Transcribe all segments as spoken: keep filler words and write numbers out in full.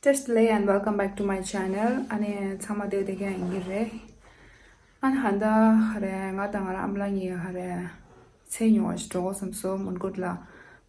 Just delay and welcome back to my channel. ཨ་ནི་ཚང་མ་བདེ་བདེ་རྐྱང་ཡིན་གྱི་རེད། ཨ་ནི་ཧ་ད་ཧ་རེ་ང་དང་ང་རང་ཨ་མ་ལགས་གཉིས་ཧ་རེ་ཚལ་ཉོ་བ་ཞིག་འགྲོ་དགོས་བསམ་སོང་། མོན་གྷོ་ལ།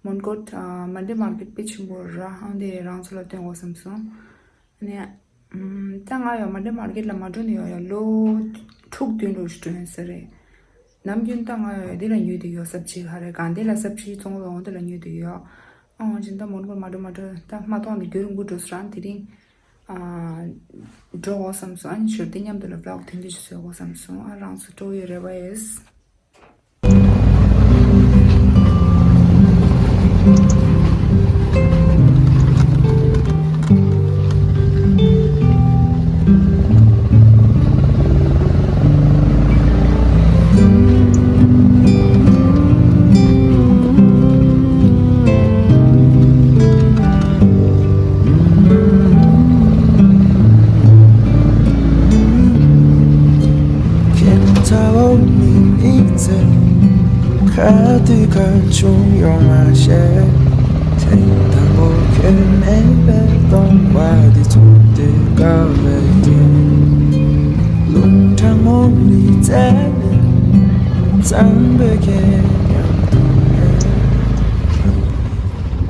མོན་གྷོ་ཨ་མན་ཌེ་མར་ཀེཊ་དཔེ་ཆེན་པོ་ར། ཨང་དེ་རང་ཚོ་ལ་སྟོན་དགོས་བསམ་སོང་། ཨ་ནི་ཨམ་ད་ང་ཡོད་མན་ཌེ་མར་ཀེཊ་ལ་མ་འགྲོ་ནི་ཡོད་ཡོད་ལོ་དྲུག་བདུན་ལོ་ཞིག་འགྲོ་ཡོད་ས་རེད། ནམ་རྒྱུན་ད་ང་ཡོད་དེ་ལ་ཉོས་དེ་ཡོད། སབ་ཇི་ཧ་རེ་གང་དེ་ལ་སབ་ཇི་བཙོང་ལ་འོང་དེ་ལ་ཉོས་དེ་ཡོད། ཨང་ཅིན་ད་མོན་གྷོ་མ་འགྲོ་མ་འགྲོ་ད་མ་གཏོང་དེ་རྒྱུན་རིང་པོ་འགྲོ་ས་རང་དེ་རིང་ཨ་འགྲོ་དགོས་བསམ་སོང་། ཨ་ནི་ཞོར་དེ་མཉམ་དུ་ལ་བི་ལོག་དེ་འདྲ་ཞིག་བཟོ་དགོས་བསམ་སོང་། ཨ་རང་ཚོ་སྤྲོ་ཡོད་རེ་བ་ཡོད། ང་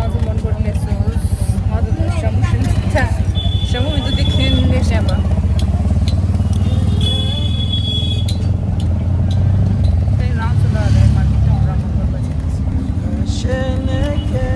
ཚོ་མོན་གྷོ་སླེབས་སོང་། ང་ཚོ་ཞྭ་མོ་ཞིག་ཞྭ་མོ་མི་འདུག་དེ་ཁྱོན་ནས་བཤད་པ། དེ་རང་ཚོ་ལ་རེད་མ་གི་ཀྱང་རང་མོན་གྷོ་པ་ཅིག་ད་ར་ཚིག་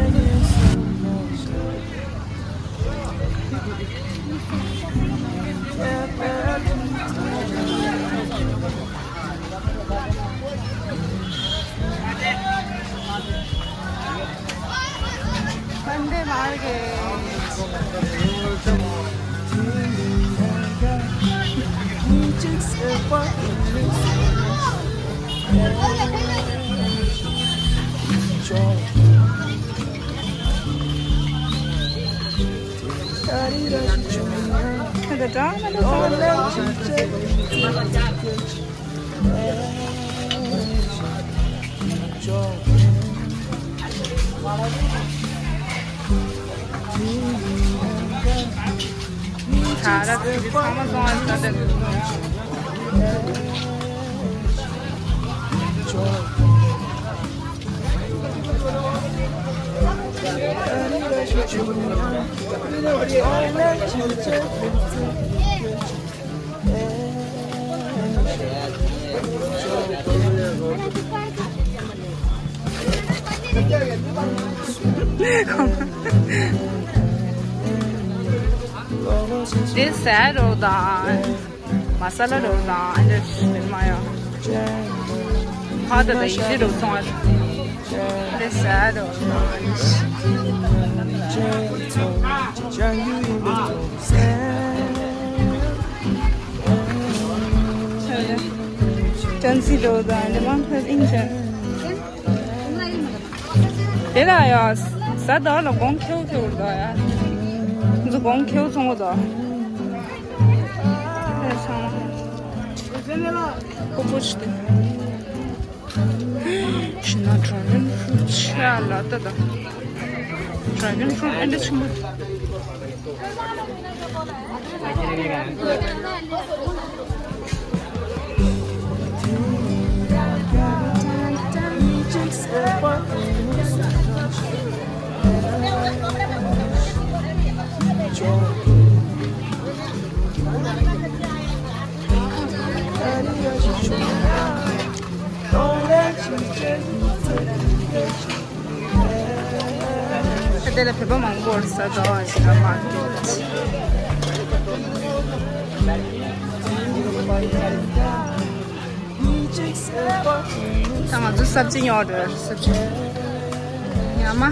ཚང་མ་སོང་ཨ་ད་དེ། འདི་ཟས་རོ་དང་མ་ས་ལ་རོ་དང་ཨ་འདྲ་མི་མ་ཡོང་། ཕ་ད་ད་ཡི་ཤི་རོ་སོང་ཨ། འདི་ཟས་རོ་དང་ཨ་འདྲ། ཅན་སི་རོ་དང་ཨ་འདྲ་མང་ཐོས་ཨིན་ཅན། དེ་ལ་ཡ། ཟ་དག་ལ་གོང་ཁེའུ་ཁེའུ་རེད་ཡ། འདི་གོང་ཁེའུ་ཚོང་པ་དང་། ཨེ་ཚང་མ། ཀུ་ཀུ་ཆི་དེ། ཕྱི་ན་dragon fruit ཆ་ལ་ལྟ་དང་། dragon fruit ཨེ་འདྲ་ཆེན་པོ། ད་ལྟ་བོད་པ་མང་པོ་ཡོད་ས་དོ། ཨ་ཅི་ན་མ་ཀེཊ། ད་ང་ཚོ་སབ་ཇི་ཉོ་འགྲོ། སབ་ཇི་ཉ་མ།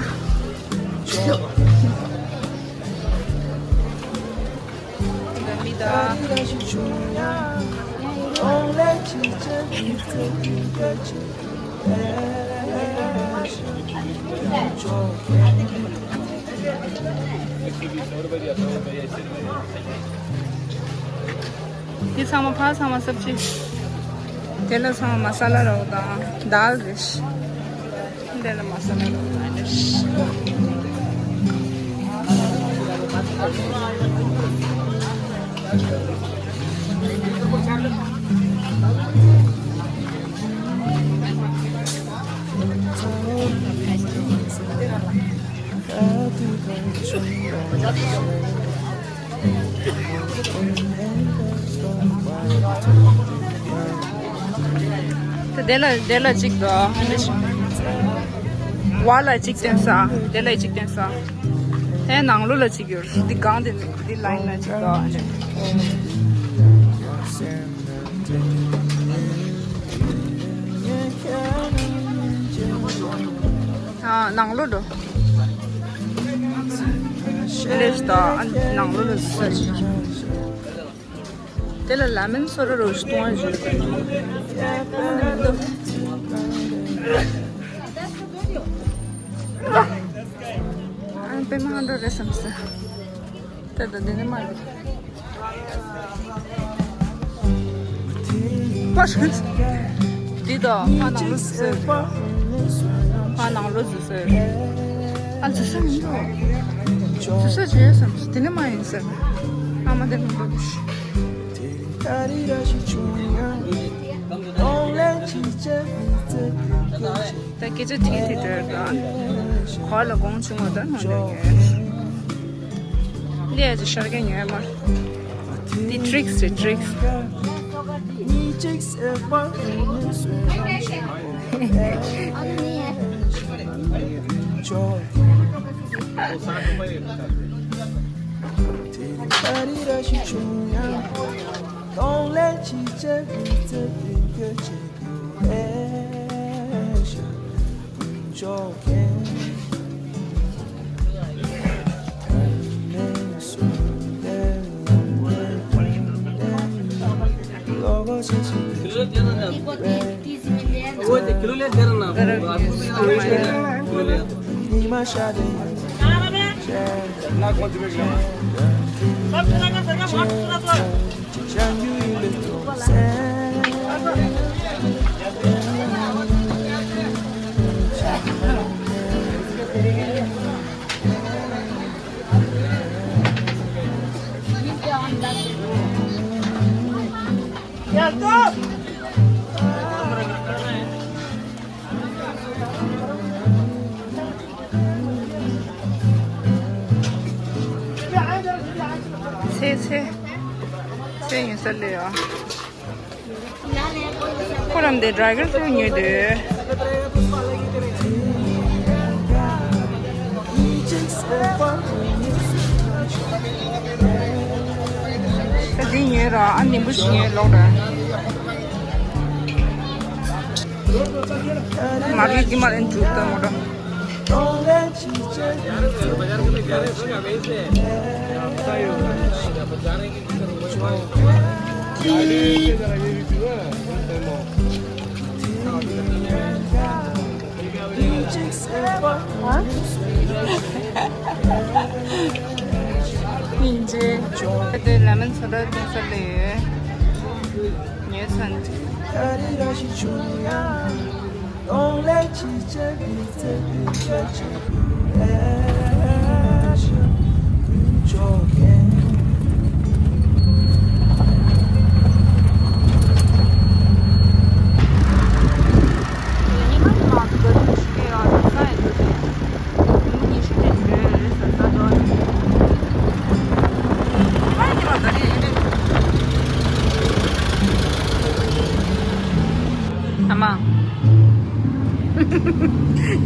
འདི་ཚང་མ་ཕ་ཚང་མ་སབ་ཇི། དེ་ལ་ཚང་མ་མ་ས་ལ་རོ་དང་དཱལ་རེད། འདི་ལ་མ་ས་ལ་རོ་དང་རེད། དེ་དེ་ལ་དེ་ལ་གཅིག་དང་། བ་ལ་གཅིག་བསྟན་ས། དེ་ལ་གཅིག་བསྟན་ས། དེ་ནང་ལོགས་ལ་གཅིག་ཡོད། འདི་སྒང་དེ་འདི་ལའིན་ལ་གཅིག་དང་། ཨ། ནང་ལོགས་འགྲོ། ཨེ་ལེ་ཤི་ད་ནང་ལོགས་ལ་ཟེར། དེ་ལ་ལ་མིན་སོ་ར་རོ་ཞིག་གཏོང་བ་བརྗོད། ཨ། པད་མ་ཧ་འགྲོ་རེད་བསམ་སོང་། དེ་ད་འདི་ནི་མ་རེད། འདི་དང་ཕ་ནང་ལོགས་སུ་སོས། ཕ་ནང་ལོགས་སུ་སོས། ཨ། ཟུར་ས་མི་འདུག་ཟུར་ས་བྱས་བསམ། དེ་ནི་མ་ཡིན་ཟེར། ཨ་མ་དེ་མི་འདུག་ད་སྐད་ཆ་དེ་དེ་འདྲ་དང་། གོ་ལ་དགོང་ཆུང་བ་དང་ནང་འདྲ་ཡོད། ལས་ཀྱི་ཤར་གྱི་ཉོས་མ། འདི་ཊི་རིག་སི་རེད། ཊི་རིག་སི། ཚེ་ཚེ། ཚེ་ཡིན་ས་ལས་ཡོད། ཁོ་རང་དེ་ཌ་རའི་ཝར་ཚོ་ཉོས་དུས། ད་འདི་ཉོས་ར། ཨ། ནིམ་བུ་ཞིག་ཉོས་ལོག་ར། མ་རིག་གི་མ་ལན་འཇུག་ད་མོ་ར། སྙིང་རྗེ། ཨ། དེ་ལ་མིན་སོ་ཌ་འཐུང་ས་ལས་ཡོད། ཉོས་ཚར། ཨ་མ།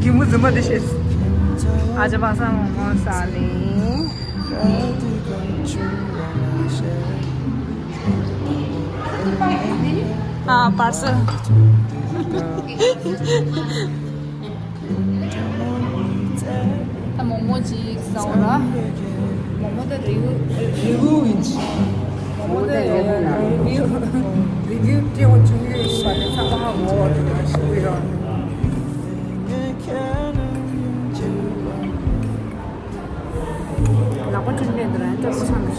གད་མོ་རྫུན་མ་འདི་བྱས། ཨ་ཅག་པ་སངས་མོག་མོག་ཟ་ལེ། ཨ། བར་སེལ། ད་མོག་མོག་ཅིག་ཟ་འོ་ར། མོག་མོག་ད་རི་ཝིའུ། རི་ཝིའུ་ཡིན། མོག་མོག་ད་རི་ཝིའུ། རི་ཝིའུ་སྤྲད་འོ་བྱུང་ཡོད་ཡིན་པ་ལས་ཚང་མ་ཧ་གོ་འོ་དེ་འདྲ་ཞུ་གི་ཡོད། ལག་པ་བཅུག་ནས་འདི་རང་སྤྲོད་པོ་ཚང་གི།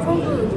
ཚོགས་འདུ་